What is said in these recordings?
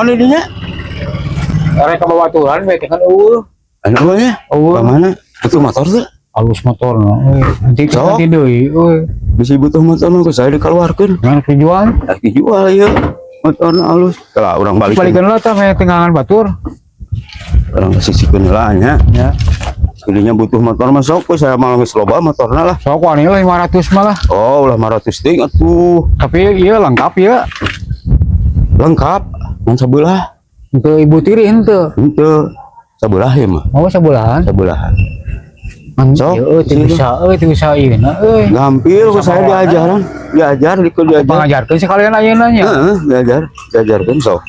Naon di dinya? Arek ka babaturan we teh kan eueuh. Anu nya? Eueuh. Ka mana? Butuh motor tuh? Alus motor no. Euy, nanti Sok. nanti deui euy. Bisa butuh motor mah ku saya dikeluarkeun. Jangan dijual. Tak dijual ya. Motorna alus. Kalau urang balik. Balikeun lah tah meh tenggangan batur. Urang sisikeun heula nya. Ya. Jadinya butuh motor mah sok we, saya mah geus loba motorna lah. Sok wani lah 500 malah. Oh, ulah 500 ting atuh. Tapi iya lengkap ya. Lengkap. Ngan sabelah. Untuk ibu tiri henteu. Henteu. Sabelah ya mah. Mau sabulahan? Sabelahan. Ngan Sok, ieu teu sini. bisa euy, teu bisa ieu na euy. Gampil ku Bisa saya bawa, diajaran. Diajar di diajar. Pangajarkeun sekalian ayeuna nya. Heeh, diajar, diajarkeun sok.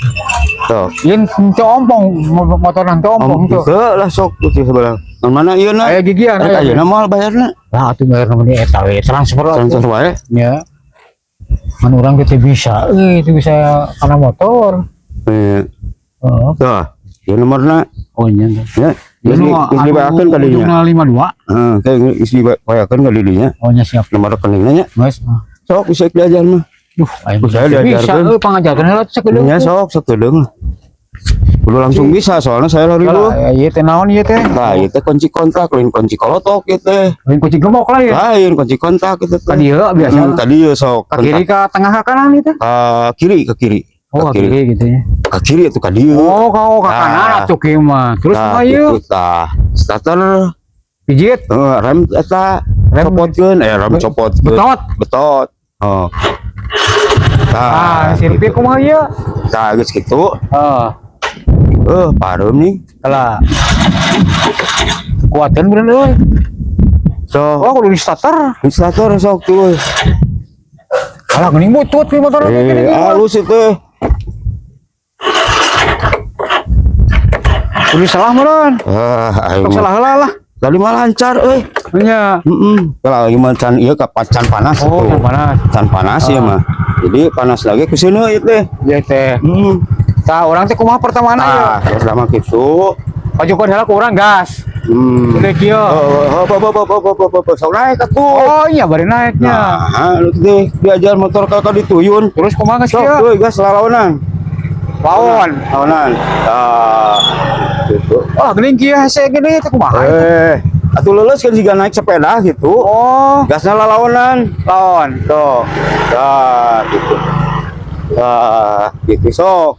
Sok. Yen henteu ompong motor henteu ompong tuh. Henteu lah sok tuh sebelah. Ngan mana ieu na? Aya gigian Rek aya. ayeuna moal bayarna. Lah atuh bayar nu meni eta we transfer atuh. Transfer wae. Ya. Kan urang teh teu bisa euy, teu bisa kana motor. Eh, Heeh. tah, ieu nomorna. Oh nya. Ya, geus geus dibayakeun ka dinya. Ujungna 52. Heeh, kayak geus dibayakeun ka dinya. Oh nya siap. Nomor rekeningna nya. Geus. Sok bisa diajar mah. Duh, aing Ku saya teu bisa diajarkeun. euy pangajarkeun heula teh sakedeung. Nya sok sakedeung lah. Kudu langsung bisa soalnya saya lari dulu. Lah, ieu teh naon ieu teh? Nah, ieu teh kunci kontak, lain kunci kolotok ieu teh. Lain kunci gemok lah ya. Lain kunci kontak ieu teh. Ka dieu biasa. Tadi ya sok Ka kiri ka tengah ka kanan ieu teh. Ka kiri, ke kiri. Oh, ka kiri gitu ya. Ka kiri atuh ka dieu. Oh, kau ka kanan Nah. atuh kieu mah. Terus Nah, mah ieu gitu tah. Starter pijit, rem eta Rem. copotkeun, rem copotkeun. Betot. Betot. Oh. Tah, Ah, sirpi gitu. kumaha ieu? Tah, geus kitu. Heeh. Pareum nih. Lah. Kuateun bener euy. Sok, Oh, kudu di starter. starter sok tuh. Alah geuning butut ieu motor teh geuning. Halus itu. Kudu salah meureun. Ah, aing Sok mah. salah heula lah. Tadi mah lancar euy. Nya. Heeh. Kalau lagi mah can ieu ka can panas Oh, tuh. can panas. Can panas ya mah. Jadi panas lagi ke sini ieu teh. Ieu teh. Heeh. Tah urang teh kumaha pertamana ieu? Ah, terus lama gitu. Pajukeun heula ku urang gas. Udah kieu. Oh, oh, oh, oh, oh, oh, oh, oh, sok naik atuh. Oh iya bari naiknya. Nah, lu teh diajar motor kakak dituyun. Terus kumaha geus Sok, kieu? euy, gas lalaonan. Lawan. Lawanan. Tah. Gitu. Wah, geuning kieu hese gede teh kumaha? Atuh leuleus kan jiga naik sepeda gitu. Oh, Gasnya lalaonan. lawan. Tuh. Tah, gitu. Tah, gitu sok.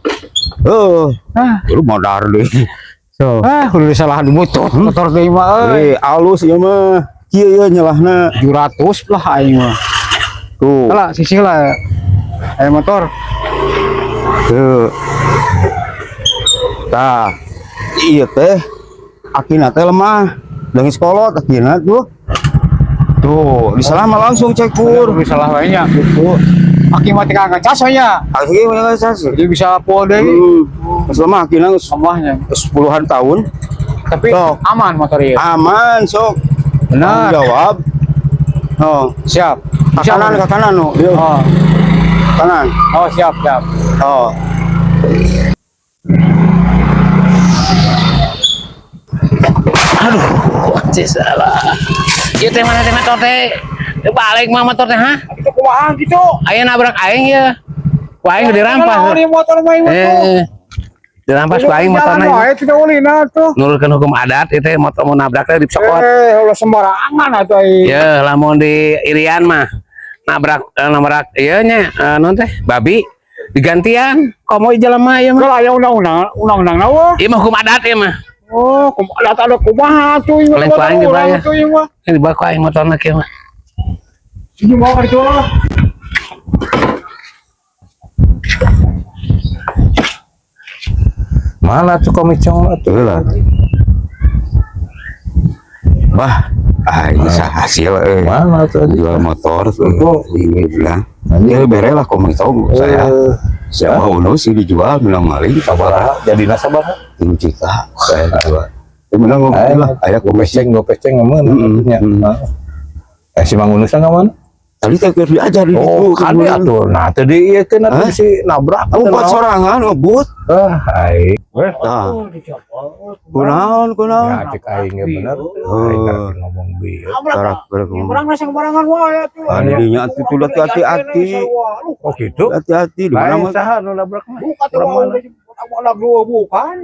Ah, Lu modar deh. So. ah kudu salah dibutut motor teh mah euy. Alus ieu mah. Kieu ieu nyelahna. 700 lah aing mah. Tuh. Lah sisih lah. Ayo motor. Tuh. Tah. Ieu teh akina teh lemah. Dengis kolot akina tuh. Tuh, disalah mah langsung cekur. Kudu salah wae nya. Gitu. Aki mah teh ngacas we nya. Aki mah ngacas. Jadi bisa pol deui Geus lemah akina geus lemahnya. 10-an tahun. Tapi Sok. aman motor ieu. Aman sok. Benar. Tanggung jawab. Oh, Siap. ke kanan, ke kanan no. Dia Oh. kanan. Oh, siap, siap. Oh. Aduh, cih salah. Ieu teh mana teh motor teh? Teu balik mah motor teh, hah? Itu kumaha gitu? Aya nabrak aing ya. Ku aing dirampas. Naon ieu motor mah ieu tuh. Dirampas ku aing motorna. Jalan wae tidak ulina tuh. Nurutkeun hukum adat ieu teh motor mau nabrak teh dicokot. Ulah sembarangan atuh ai. Ya, lamun di Irian mah nabrak ieu nya naon teh? Babi digantian. Komo jelema ieu mah. Kalau aya undang-undang, undang-undang nawa. Ieu mah hukum adat ieu mah. Oh, kumaha ada kumaha tuh ieu Lain ku aing dibayar. tuh ieu mah. Ini dibawa ku aing motorna kieu mah. Ini mau ka ditu lah. Mana tuh komicong atuh? Lah. Wah, ini hasil euy. Mana tuh? Jual motor tuh. Ini bilang. Ya bere lah komicong saya. Saya mau sih dijual menang maling Sabaraha jadi sabaraha? 3 juta saya jual. Ya menang ngopi lah, aya komisi. Gopeceng gopeceng ngeun nya. Si Mang Unus nggak mana? Tadi teh keur diajar di Oh, ditu, kan atuh. Nah, tadi ieu teh Hah? si nabrak. Empat sorangan ngebut. Ah, aing. Tah. Kunaon kunaon. Ya cek aing ge bener. Aing karek ngomong bieu. Karak karak ngomong. Orang nasi sembarangan wae atuh. Ah, dinya atuh tuh hati-hati. Oh gitu. Hati-hati di mana Lain mah. saha nu nabrak mah? Buka tuh Orang mana? Awal dua bukan.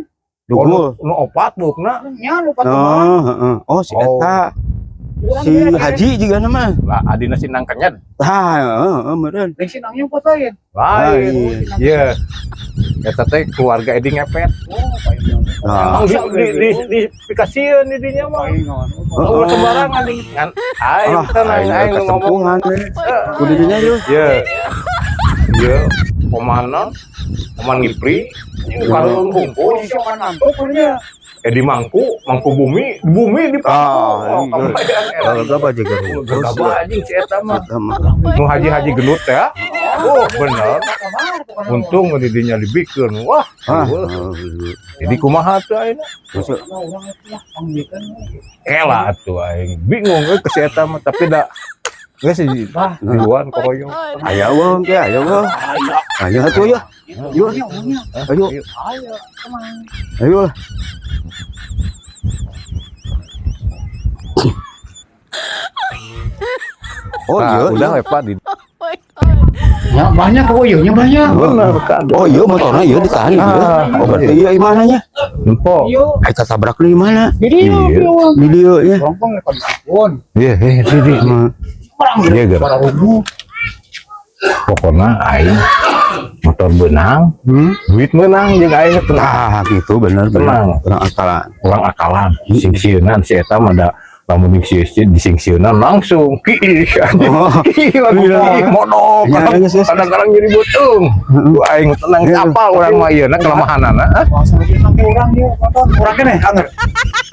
Dugul. Nu opat buukna. Nya lupa teman. Oh, heeh. Oh, si Oh. eta. Si Haji juga nama. Lah adina si nangkenyet. Ah, heeh, meureun. Lain si nangnya apa lain? Lain. Iya. Eta teh keluarga Edi ngepet. Oh, paling. Ah. Di di di dikasieun di dinya mah. Heeh. Ulah sembarangan ngan aing Ah, tenang aing aing nu ngomong. ketempuhan. Kudu dinya yeuh. Iya. Iya, pemana? Paman ngipri, kalau kumpul, Polisi kan nangkep punya. Edi mangku, mangku bumi, bumi di Ah, Oh, kabayang eta. Kalau gak aja Gegabah anjing si eta mah. Eta mah. Nu haji-haji gelut ya. Oh, bener. Untung di dinya dibikeun. Wah, Ah, eueuh. Jadi kumaha tuh ayeuna? Masuk. Orang itu lah panggilan. Kela atuh aing. Bingung euy ke si eta mah, tapi da geus sih duluan koroyong. Aya wong ke, aya wong. Ayo atuh ya. Ayo. Ayo. Ayo, tenang. Ayo lah. Oh Nah, iya, udah iya. we Pak di Ya banyak kok iya banyak. bener kan. Oh iya motornya iya ditahan iya. Ah, Oh berarti iya imananya. Empo. Iya. Ai ketabrak di mana? Jadi Iya. iya. Di dieu ya. Orang pun lepas pun. Iya, di di. Orang Iya, gara. para rubuh. Pokoknya aing motor benang, duit menang jeung aing tenang. Nah, gitu bener Tenang. bener. Tenang akalan. Urang akalan, singsieunan si eta mah da lamun disingsieunan langsung kiih anjing. Oh. Kiih langsung kiih modok. Ya, geus, geus. Kadang-kadang jadi beuteung. Ku aing tenang Iya. apal urang mah ieu na kelemahanana. ah. Langsung aja sampai orang dia motor. Orang kene anger.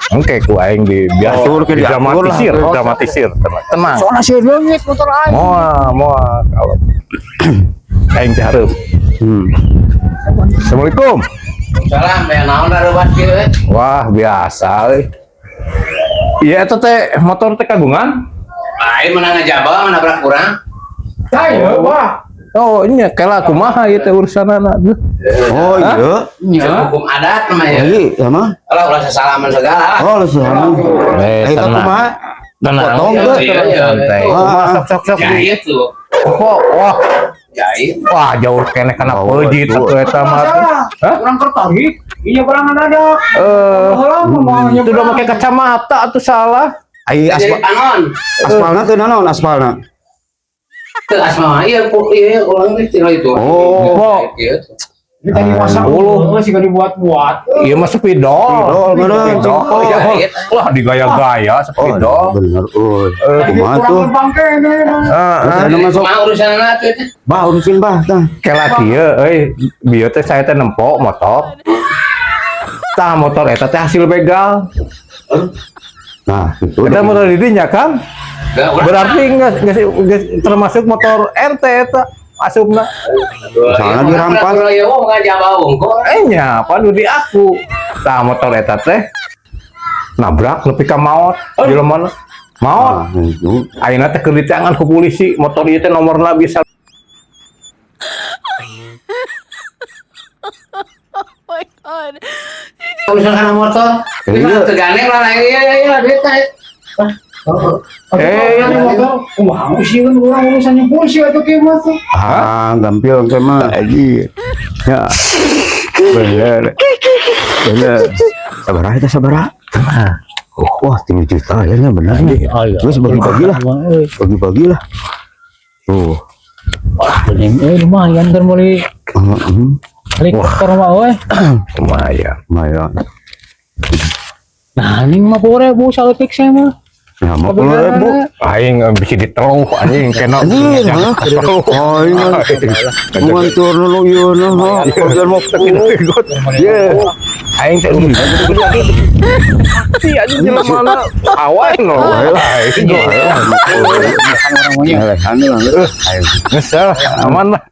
Engke ku aing di biasa Atur ke diatur lah. dramatisir, dramatisir tenang. Tenang. Soalnya sih leungit motor aing. Moal, moal kalau aing teh hareup. Assalamualaikum. Salam, ya naon dareuwas kieu euy. Wah, biasa euy. Iya eta teh motor teh kagungan? Lain menang ngajabal nabrak urang. Saya, Pak. Oh, ini kela kumaha ieu teh urusanana tuh. Oh iya. Cek hukum adat mah ya. Iya, sama. Kalau ulah sesalaman segala. Oh, lu sama. Eh, Eh, tenang. kumaha? Tenang. Potong Iya, teu? iya, iya. Santai. Ah. Kumaha sok sok sok. Jahit tuh. Kok wah, Jahit. wah jauh keneh kana Oh, peujit aduh. atuh eta mah. Masalah. Hah? Orang tertarik. Iya berangan ada. Eh, Heula mau itu udah pakai kacamata atuh salah. Ai Jadi aspal panon. aspalna teu nanaon aspalna? Teu asma mah iya iya ulang teh tinggal itu. Oh. Kok. Jahit gitu. Ini tadi masa Uluh. sih gak dibuat-buat. Iya mah spidol. Spidol, bener. Spidol. Oh, Ya, iya. Wah, digaya-gaya Oh, spidol. bener euy. Eh, Kumaha tuh? Kurang bangke ini. Heeh. Terus ada masuk. Kumaha urusanna tuh teh? Bah urusin bah tah. Kela kieu euy, bieu teh saya teh nempo motor. Tah motor eta teh hasil begal. Nah, itu. Eta motor di dinya kan? Gak, urang Berarti nggak termasuk motor ente eta asupna. Misalnya dirampas. Ya wong ngajabal unggul. Eh nya, padu di aku. Tah motor eta teh nabrak nepi ka maot jelema maot. Nah, itu. Ayeuna teh keur diteangan ku polisi, motor ieu teh nomorna bisa Oh my god. Urusan kana motor. Iya. Bisa tegane lah iya iya iya duit teh. Eh, Ini motor. Wah, sih kan orang urusannya polisi atau gimana tuh? Ah, gampil engke mah. Aji. Ya. Bener. Bener. Sabaraha eta sabaraha? Oh, wah, 3 juta ya nya bener nih. Terus bagi-bagi lah. Bagi-bagi lah. Tuh. Wah, ini lumayan kan boleh Heeh. helikopter mah euy. lumayan. Lumayan. Nah, ini 50.000 saeutik saya mah. Ya, 50.000. Aing bisa diteluh anjing kena. Anjing, hah? Oh, iya. Ngantur lu ieu nah, ha. Bagian mau Ye. Aing teh Iya anjing jelema na awan no. Aing. Orang maunya. Geus aman lah.